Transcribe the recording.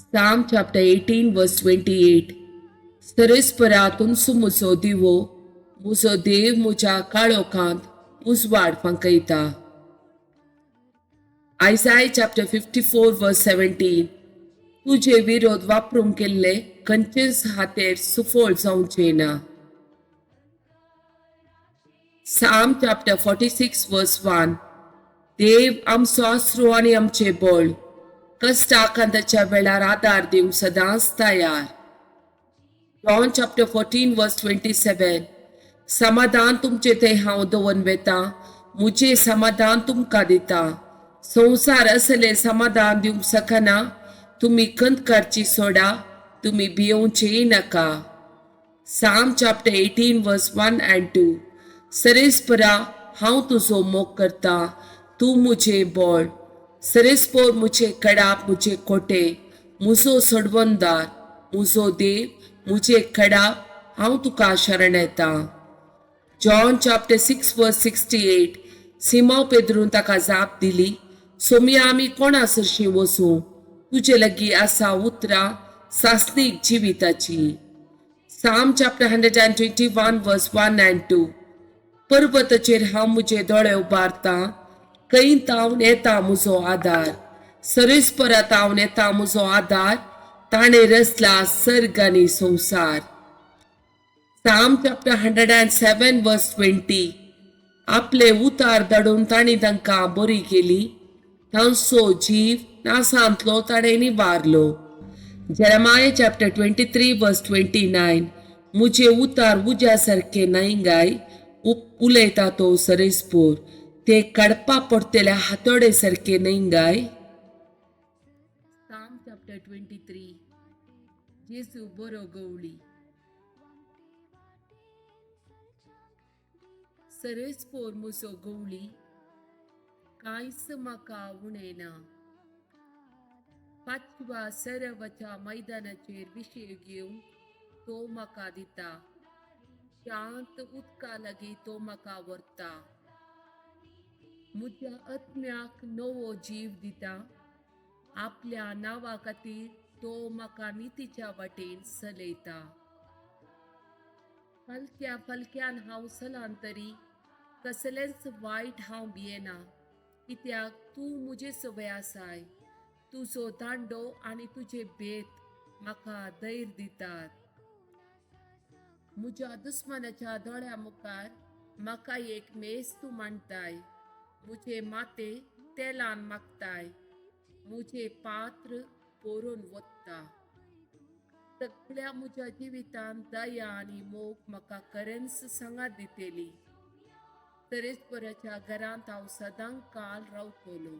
Psalm chapter 18 verse 28. सरस्परा तुमचो म्हजो दिवो, म्हजो देव म्हज्या काळोखांत उजवाड फांकयता. Isaiah chapter 54 verse 17. तुजे विरोध वापरूंक केल्ले खंयचेच हातेर सुफळ जावचें ना. Psalm chapter 46 verse 1. देव आमचो आसरो आनी आमचें बळ, कश्टाकांताच्या वेळार आदार दिवंक सदांच तयार. John chapter 14 verse 27. समाधान तुमचे थंय हांव दवरून वेता, म्हजें समाधान तुमकां दिता. संवसार असलें समाधान दिवंक शकना. तुमी खंत काडची सोडा, तुमी भियोवचेय नाका. Psalm chapter 18 verse 1 and 2. सरेस्परा, हांव तुजो मोग करता, तूं म्हजें बळ. सरेस्पोर म्हजें कडाप, म्हजें कोटे, म्हजो सोडवणदार, म्हजो देव, म्हजें कडाप, हांव तुका शरण येता. John chapter 6 verse 68. सिमांव पेद्रून ताका जाप दिली, सोमया, आमी कोणा सरशीं वचूं? तुजे लागीं आसा उतरां सासणीक जिविताची. Psalm chapter 121 verse 1 and 2. पर्वताचेर हांव म्हजे दोळे उबारतां, खंय तावन येता म्हजो आदार? सरेस्परा तावन येता म्हजो आदार, ताणें रचला सर्ग आनी संवसार. Psalm chapter 107 verse 20. आपले उतार धाडून तांणी तांकां बरी केली, तांचो जीव नासांतलो ताणें निवारलो. Jeremiah chapter 23 verse 29. मुझे उतार उज्या सारखे न्हय गाय, उलयता तो सरेस्पोर, ते काडपा पडटेल्या हातोडे सारखे न्हय गाय? Psalm chapter 23. जेजू बरो गवळी. सरेस्पोर म्हजो गवळी, कांयच म्हाका उणें ना. पाचव्या सरवाच्या मैदानाचेर विशय घेवन तो म्हाका दिता, शांत उदका लागीं तो म्हाका व्हरता. म्हज्या आत्म्याक नवो जीव दिता, आपल्या नांवा खातीर तो म्हाका नितीच्या वाटेन चलयता. फालक्या फालक्यान हांव चलान तरी कसलेंच वायट हांव भियेना, कित्याक तूं म्हजे सवय आसाय. तुजो दांडो आनी तुजे बेत म्हाका धैर्य दितात. म्हज्या दुस्मानाच्या दोळ्या मुखार म्हाका एक मेज तूं मांडताय, म्हजें माथें तेलान मागताय, म्हजें पात्र भरून वता. सगळ्या म्हज्या जिवितांत दया आनी मोग म्हाका खरेंच सांगात दितली. तरेकवाराच्या घरांत हांव सदां काल रावतलो.